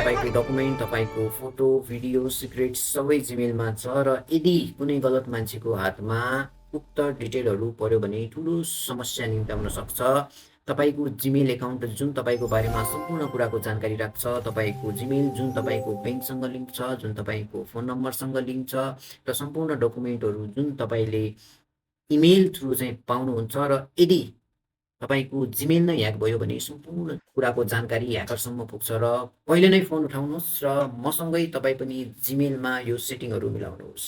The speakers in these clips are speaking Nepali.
तपाईको डकुमेन्ट, तपाईको फोटो, भिडियो, सिक्रेट सबै जिमेलमा छ र यदि कुनै गलत मान्छेको हातमा उक्त डिटेलहरू पर्यो भने ठुलो समस्या निम्त्याउन सक्छ। तपाईको जिमेल एकाउन्ट जुन तपाईको बारेमा सम्पूर्ण कुराको जानकारी राख्छ, तपाईको जिमेल जुन तपाईको ब्याङ्कसँग लिङ्क छ, जुन तपाईको फोन नम्बरसँग लिङ्क छ र सम्पूर्ण डकुमेन्टहरू जुन तपाईले इमेल थ्रु चाहिँ पाउनुहुन्छ र यदि तपाईको जिमेल नै ह्याक भयो भने सम्पूर्ण कुराको जानकारी ह्याकरसम्म पुग्छ र पहिले नै फोन उठाउनुहोस् र मसँगै तपाईँ पनि जिमेलमा यो सेटिङहरू मिलाउनुहोस्।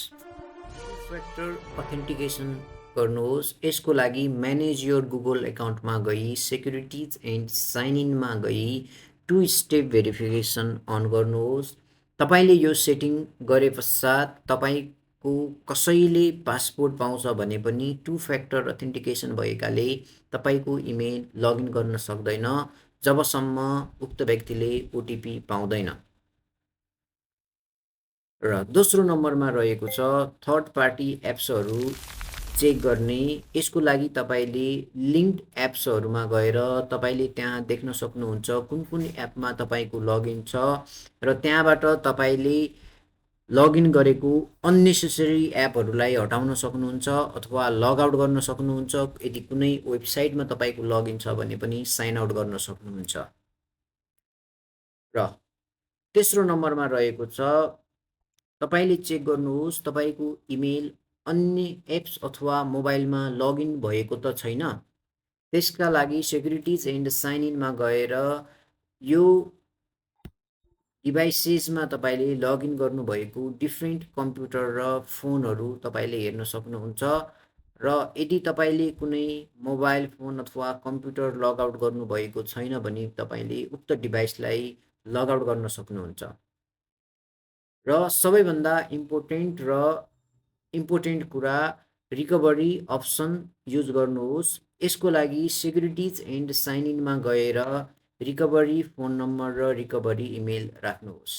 फ्याक्टर अथेन्टिकेसन गर्नुहोस्। यसको लागि म्यानेज योर गुगल एकाउन्टमा गई सेक्युरिटिज एन्ड साइन इनमा गई 2 स्टेप भेरिफिकेसन अन गर्नुहोस्। तपाईँले यो सेटिङ गरे पश्चात तपाईँको कसैले पासपोर्ट पाउँछ भने पनि 2 फ्याक्टर अथेन्टिकेसन भएकाले तपाईँको इमेल लगइन गर्न सक्दैन जबसम्म उक्त व्यक्तिले ओटिपी पाउँदैन। र दोस्रो नम्बरमा रहेको छ थर्ड पार्टी एप्सहरू चेक गर्ने। यसको लागि तपाईँले लिङ्क्ड एप्सहरूमा गएर तपाईँले त्यहाँ देख्न सक्नुहुन्छ कुन कुन एपमा तपाईँको लगइन छ र त्यहाँबाट तपाईँले लगइन गरेको अननेसेसरी एपहरूलाई हटाउन सक्नुहुन्छ अथवा लगआउट गर्न सक्नुहुन्छ। यदि कुनै वेबसाइटमा तपाईँको लगइन छ भने पनि साइन आउट गर्न सक्नुहुन्छ। र तेस्रो नम्बरमा रहेको छ तपाईँले चेक गर्नुहोस् तपाईँको इमेल अन्य एप्स अथवा मोबाइलमा लगइन भएको त छैन। त्यसका लागि सेक्युरिटिज एन्ड साइन इनमा गएर यो डिभाइसेसमा तपाईँले लगइन गर्नुभएको डिफ्रेन्ट कम्प्युटर र फोनहरू तपाईँले हेर्न सक्नुहुन्छ र यदि तपाईँले कुनै मोबाइल फोन अथवा कम्प्युटर लगआउट गर्नुभएको छैन भने तपाईँले उक्त डिभाइसलाई लगआउट गर्न सक्नुहुन्छ। र सबैभन्दा इम्पोर्टेन्ट कुरा रिकभरी अप्सन युज गर्नुहोस्। यसको लागि सेक्युरिटिज एन्ड साइन इनमा गएर रिकभरी फोन नम्बर र रिकभरी इमेल राख्नुहोस्।